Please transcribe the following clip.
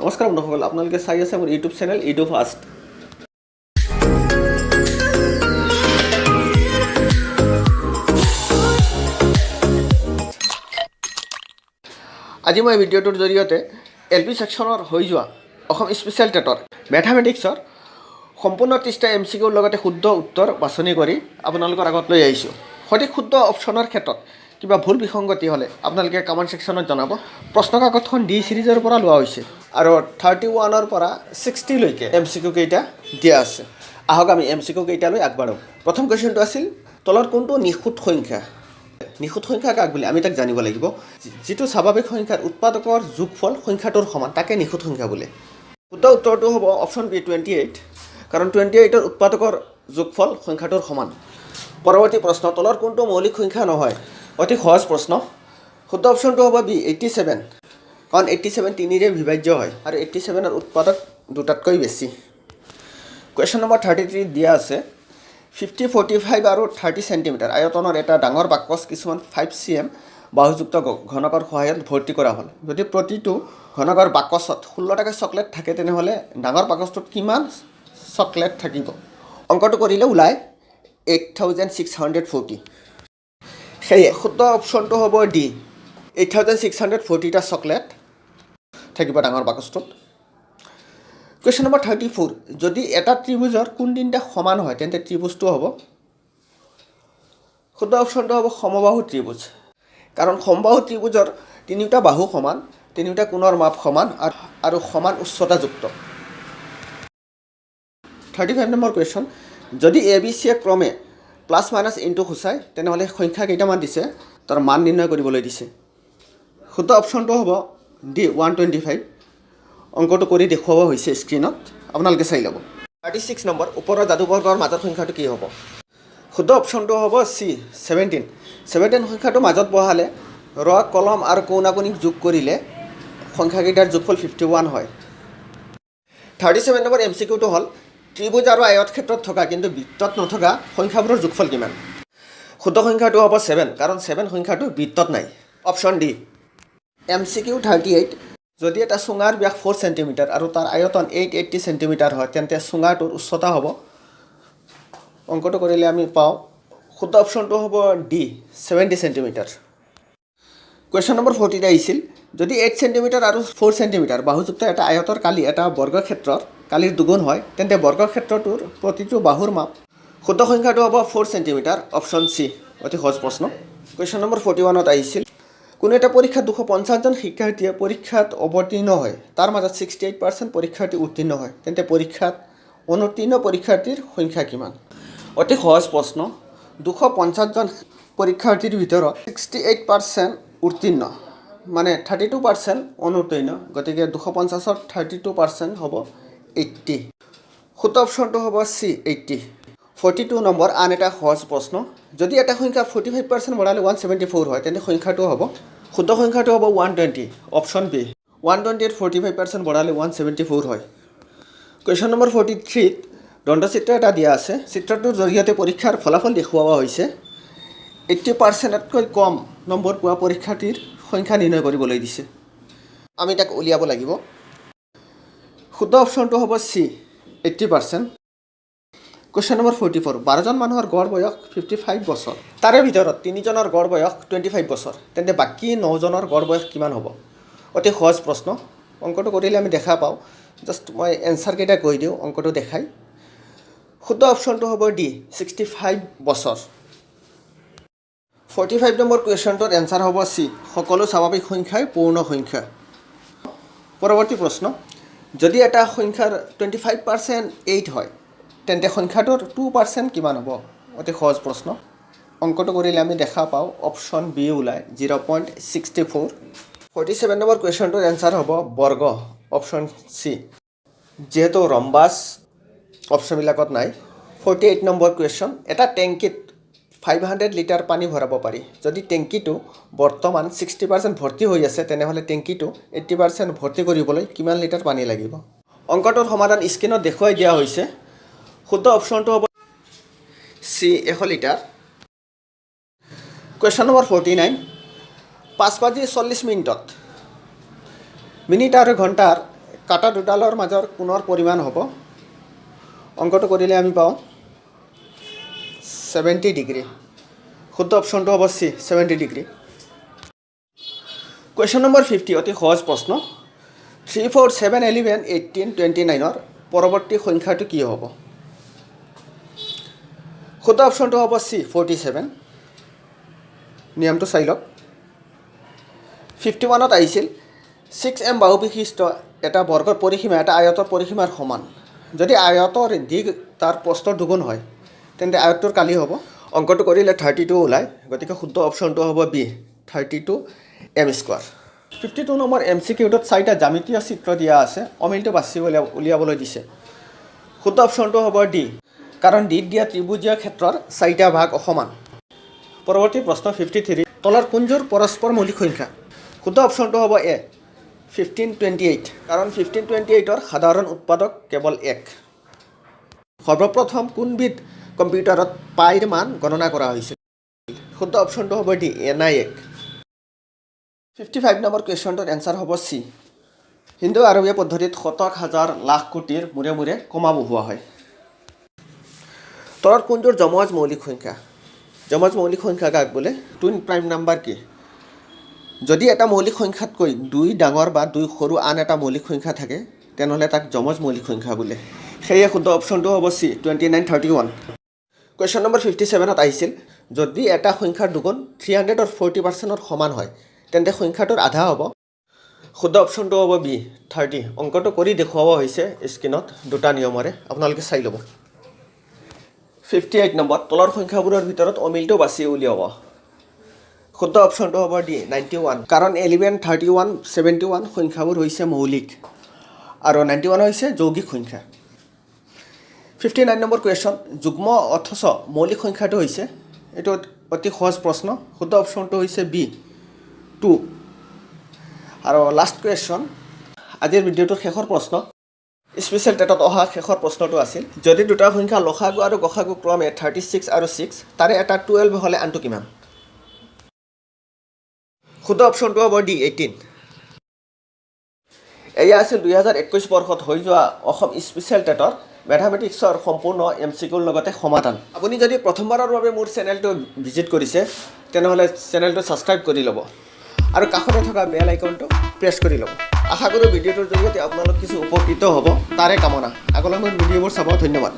নমস্কাৰ বন্ধুসকল, আপোনালোকে চাই আছে মোৰ ইউটিউব চেনেল ইডু ফাষ্ট। আজি মই ভিডিঅ'টোৰ জৰিয়তে এল পি ছেকশ্যনৰ হৈ যোৱা অসম স্পেচিয়েল টেটৰ মেথামেটিক্সৰ সম্পূৰ্ণ 30টা এমচিকিউৰ লগতে শুদ্ধ উত্তৰ বাছনি কৰি আপোনালোকৰ আগত লৈ আহিছোঁ। সঠিক শুদ্ধ অপশ্যনৰ ক্ষেত্ৰত কিবা ভুল বিসংগতি হ'লে আপোনালোকে কমেণ্ট ছেকশ্যনত জনাব। প্ৰশ্ন কাকতখন ডি ছিৰিজৰ পৰা লোৱা হৈছে আৰু 31ৰ পৰা 60লৈকে এমচিকিউ কেইটা দিয়া আছে। আহক, আমি এমচিকিউ কেইটালৈ আগবাঢ়োঁ। প্ৰথম কুৱেশ্যনটো আছিল, তলৰ কোনটো নিখুঁত সংখ্যা? নিখুঁত সংখ্যা কাক বুলি আমি তাক জানিব লাগিব। যিটো স্বাভাৱিক সংখ্যাৰ উৎপাদকৰ যোগফল সংখ্যাটোৰ সমান, তাকে নিখুঁত সংখ্যা বোলে। শুদ্ধ উত্তৰটো হ'ব অপশ্যন বি, 28। কাৰণ 28ৰ উৎপাদকৰ যোগফল সংখ্যাটোৰ সমান। পৰৱৰ্তী প্ৰশ্ন, তলৰ কোনটো মৌলিক সংখ্যা নহয়? অতি সহজ প্ৰশ্ন। শুদ্ধ অপশ্যনটো হ'ব বি, 87। কাৰণ 87 তিনিৰে বিভাজ্য হয় আৰু 87ৰ উৎপাদক দুটাতকৈ বেছি। কুৱেশ্যন নম্বৰ 33 দিয়া আছে, 50, 45 আৰু 30 চেণ্টিমিটাৰ আয়তনৰ এটা ডাঙৰ বাকচ কিছুমান 5 চিএম বাহুযুক্ত ঘনকৰ সহায়ত ভৰ্তি কৰা হ'ল। যদি প্ৰতিটো ঘনকৰ বাকচত 16টাকৈ চকলেট থাকে, তেনেহ'লে ডাঙৰ বাকচটোত কিমান চকলেট থাকিব? অংকটো কৰিলে ওলায় 8640। সেয়ে শুদ্ধ অপশ্যনটো হ'ব ডি, 8640টা চকলেট থাকিব ডাঙৰ বাকচটোত। কুৱেশ্যন নম্বৰ 34, যদি এটা ত্ৰিভুজৰ কোণ তিনিটা সমান হয়, তেন্তে ত্ৰিভুজটো হ'ব? শুদ্ধ অপশ্যনটো হ'ব সমবাহু ত্ৰিভুজ। কাৰণ সমবাহু ত্ৰিভুজৰ তিনিওটা বাহু সমান, তিনিওটা কোণৰ মাপ সমান আৰু সমান উচ্চতাযুক্ত। 35 নম্বৰ কুৱেশ্যন, যদি এ, বি, চিয়ে ক্ৰমে প্লাছ, মাইনাছ, ইনটু সূচায়, তেনেহ'লে সংখ্যা কেইটামান দিছে, তাৰ মান নিৰ্ণয় কৰিবলৈ দিছে। শুদ্ধ অপশ্যনটো হ'ব ডি, 125। অংকটো কৰি দেখুওৱা হৈছে স্ক্ৰীণত, আপোনালোকে চাই ল'ব। 36 নম্বৰ, ওপৰৰ যাদুবৰ্গৰ মাজৰ সংখ্যাটো কি হ'ব? শুদ্ধ অপশ্যনটো হ'ব চি, 17। 17 সংখ্যাটো মাজত বহালে ৰ, কলম আৰু কোণাকোণিক যোগ কৰিলে সংখ্যাকেইটাৰ যোগফল 51 হয়। 37 নম্বৰ এমচিকিউটো হ'ল, ত্ৰিভুজ আৰু আয়ত ক্ষেত্ৰত থকা কিন্তু বৃত্তত নথকা সংখ্যাবোৰৰ যোগফল কিমান? শুদ্ধ সংখ্যাটো হ'ব 7। কাৰণ 7 সংখ্যাটো বৃত্তত নাই, অপশ্যন ডি। এমচিকিউ 38, যদি এটা চুঙাৰ ব্যাস 4 চেণ্টিমিটাৰ আৰু তাৰ আয়তন 880 চেণ্টিমিটাৰ হয়, তেন্তে চুঙাটোৰ উচ্চতা হ'ব? অংকটো কৰিলে আমি পাওঁ, শুদ্ধ অপশ্যনটো হ'ব ডি, 70 চেণ্টিমিটাৰ। কুৱেশ্যন নম্বৰ 40ত আহিছিল, যদি 8 চেণ্টিমিটাৰ আৰু 4 চেণ্টিমিটাৰ বাহুযুক্ত এটা আয়তৰ কালি এটা বৰ্গক্ষেত্ৰৰ কালিৰ দুগুণ হয়, তেন্তে বৰ্গক্ষেত্ৰটোৰ প্ৰতিটো বাহুৰ মাপ? শুদ্ধ সংখ্যাটো হ'ব 4 চেণ্টিমিটাৰ, অপশ্যন চি। অতি সহজ প্ৰশ্ন। কুৱেশ্যন নম্বৰ 41ত আহিছিল, কোনো এটা পৰীক্ষাত 250জন শিক্ষাৰ্থীয়ে পৰীক্ষাত অৱতীৰ্ণ হয়। তাৰ মাজত 68% পৰীক্ষাৰ্থী উত্তীৰ্ণ হয়। তেন্তে পৰীক্ষাত অনুত্তীৰ্ণ পৰীক্ষাৰ্থীৰ সংখ্যা কিমান? অতি সহজ প্ৰশ্ন। 250জন পৰীক্ষাৰ্থীৰ ভিতৰত 68% উত্তীৰ্ণ মানে 32% অনুত্তীৰ্ণ। গতিকে 250ৰ 32% হ'ব 80। শুদ্ধ অপশ্যনটো হ'ব চি, 80। 42 নম্বৰ আন এটা সহজ প্ৰশ্ন। যদি এটা সংখ্যা 45% বঢ়ালে 174 হয়, তেন্তে সংখ্যাটো হ'ব? শুদ্ধ সংখ্যাটো হ'ব 120, অপশ্যন বি। 120ত 45% বঢ়ালে 174 হয়। কুৱেশ্যন নম্বৰ 43ত দণ্ডচিত্ৰ এটা দিয়া আছে। চিত্ৰটোৰ জৰিয়তে পৰীক্ষাৰ ফলাফল দেখুওৱা হৈছে। 80%তকৈ কম নম্বৰ পোৱা পৰীক্ষাৰ্থীৰ সংখ্যা নিৰ্ণয় কৰিবলৈ দিছে। আমি তাক উলিয়াব লাগিব। শুদ্ধ অপশ্যনটো হ'ব চি, 80%। কুৱেশ্যন নম্বৰ 44, 12জন মানুহৰ গড় বয়স 55 বছৰ। তাৰে ভিতৰত তিনিজনৰ গড় বয়স 25 বছৰ। তেন্তে বাকী নজনৰ গড় বয়স কিমান হ'ব? অতি সহজ প্ৰশ্ন। অংকটো কৰিলে আমি দেখা পাওঁ। জাষ্ট মই এনচাৰকেইটা কৈ দিওঁ অংকটো দেখাই। শুদ্ধ অপশ্যনটো হ'ব ডি, 65 বছৰ। 45 নম্বৰ কুৱেশ্যনটোৰ এনচাৰ হ'ব চি, সকলো স্বাভাৱিক সংখ্যাই পূৰ্ণ সংখ্যা। পৰৱৰ্তী প্ৰশ্ন, যদি এটা সংখ্যাৰ 25% 8 হয়, তেন্তে সংখ্যাটোৰ 2% কিমান হ'ব? অতি সহজ প্ৰশ্ন। অংকটো কৰিলে আমি দেখা পাওঁ, অপশ্যন বি ওলায় 0.64। 47 নম্বৰ কুৱেশ্যনটোৰ এনচাৰ হ'ব বৰ্গ, অপশ্যন চি। যিহেতু ৰম্বাছ অপশ্যনবিলাকত নাই। 48 নম্বৰ কুৱেশ্যন, এটা টেংকিত 500 লিটাৰ পানী ভৰাব পাৰি। যদি টেংকিটো বৰ্তমান 60% ভৰ্তি হৈ আছে, তেনেহ'লে টেংকিটো 80% ভৰ্তি কৰিবলৈ কিমান লিটাৰ পানী লাগিব? অংকটোৰ সমাধান স্ক্ৰীণত দেখুৱাই দিয়া হৈছে। শুদ্ধ অপশ্যনটো হ'ব চি, 100 লিটাৰ। কুৱেশ্যন নম্বৰ 49, 5 বাজি 40 মিনিটত মিনিট আৰু ঘণ্টাৰ কাটা দুডালৰ মাজৰ কোণৰ পৰিমাণ হ'ব, অংকটো কৰিলে আমি পাওঁ 70 ডিগ্ৰী। শুদ্ধ অপশ্যনটো হ'ব চি, 70 ডিগ্ৰী। কুৱেশ্যন নম্বৰ 50, অতি সহজ প্ৰশ্ন। 3, 4, 7, 11, 18, 29ৰ পৰৱৰ্তী সংখ্যাটো কি হ'ব? শুদ্ধ অপশ্যনটো হ'ব চি, 47। নিয়মটো চাই লওক। 51ত আহিছিল, 6 এম বাহু বিশিষ্ট এটা বৰ্গৰ পৰিসীমা এটা আয়তৰ পৰিসীমাৰ সমান। যদি আয়তৰ দীঘ তাৰ প্ৰস্থৰ দুগুণ হয়, তেন্তে আয়তটোৰ কালি হ'ব। অংকটো কৰিলে 32 ওলায়। গতিকে শুদ্ধ অপশ্যনটো হ'ব বি, 32 এম স্কোৱাৰ। 52 নম্বৰ এমচিকিউটোত চাৰিটা জ্যামিতীয় চিত্ৰ দিয়া আছে, অমিলটো বাছি উলিয়াবলৈ দিছে। শুদ্ধ অপশ্যনটো হ'ব ডি, কাৰণ ডিত দিয়া ত্ৰিভুজীয় ক্ষেত্ৰৰ চাৰিটা ভাগ অসমান। পৰৱৰ্তী প্ৰশ্ন 53, তলৰ কোনযোৰ পৰস্পৰ মৌলিক সংখ্যা? শুদ্ধ অপশ্যনটো হ'ব এ, 15, 28, কাৰণ 15, 28ৰ সাধাৰণ উৎপাদক কেৱল এক। সৰ্বপ্ৰথম কোনবিধ কম্পিউটাৰত পাইৰ মান গণনা কৰা হৈছিল? শুদ্ধ অপশ্যনটো হ'ব ডি, এনআইএক। 55 নম্বৰ কুৱেশ্যনটোৰ এনচাৰ হ'ব চি। হিন্দু আৰবীয় পদ্ধতিত শতক, হাজাৰ, লাখ, কোটিৰ মূৰে মূৰে কমা বহুওৱা হয়। তলত কোনযোৰ যমজ মৌলিক সংখ্যা? যমজ মৌলিক সংখ্যা কাক বোলে? টুইন প্ৰাইম নাম্বাৰ কি? যদি এটা মৌলিক সংখ্যাতকৈ দুই ডাঙৰ বা দুই সৰু আন এটা মৌলিক সংখ্যা থাকে, তেনেহ'লে তাক যমজ মৌলিক সংখ্যা বোলে। সেয়ে শুদ্ধ অপশ্যনটো হ'ব চি, 29, 31। কুৱেশ্যন নম্বৰ 57ত আহিছিল, যদি এটা সংখ্যাৰ দুগুণ 300ৰ 40 পাৰ্চেণ্টৰ সমান হয়, তেন্তে সংখ্যাটোৰ আধা হ'ব। শুদ্ধ অপশ্যনটো হ'ব বি, 30। অংকটো কৰি দেখুওৱা হৈছে স্ক্ৰীণত দুটা নিয়মৰে, আপোনালোকে চাই ল'ব। 58 নম্বৰ, তলৰ সংখ্যাবোৰৰ ভিতৰত অমিলটো বাছি উলিয়াব। শুদ্ধ অপশ্যনটো হ'ব ডি, 91, কাৰণ 11, 31, 71 সংখ্যাবোৰ হৈছে মৌলিক আৰু 91 হৈছে যৌগিক সংখ্যা। 59 নম্বৰ কুৱেশ্যন, যুগ্ম অথচ মৌলিক সংখ্যাটো হৈছে? এইটো অতি সহজ প্ৰশ্ন। শুদ্ধ অপশ্যনটো হৈছে বি, 2। আৰু লাষ্ট কুৱেশ্যন, আজিৰ ভিডিঅ'টোৰ শেষৰ প্ৰশ্ন, স্পেচিয়েল টেটত অহা শেষৰ প্ৰশ্নটো আছিল, যদি দুটা সংখ্যা লসাগু আৰু গসাগু ক্ৰমে 36 আৰু 6, তাৰে এটা 12 হ'লে আনটো কিমান? শুদ্ধ অপশ্যনটো হ'ব ডি, 18। এয়া আছিল 2021 বৰ্ষত হৈ যোৱা অসম স্পেচিয়েল টেটৰ মেথামেটিক্সৰ সম্পূৰ্ণ এমচিকিউৰ লগতে সমাধান। আপুনি যদি প্ৰথমবাৰৰ বাবে মোৰ চেনেলটো ভিজিট কৰিছে, তেনেহ'লে চেনেলটো ছাবস্ক্ৰাইব কৰি ল'ব আৰু কাষতে থকা বেল আইকনটো প্ৰেছ কৰি ল'ব। আশা কৰোঁ ভিডিঅ'টোৰ জৰিয়তে আপোনালোক কিছু উপকৃত হ'ব, তাৰে কামনা। আগলৈ মোৰ ভিডিঅ'বোৰ চাব। ধন্যবাদ।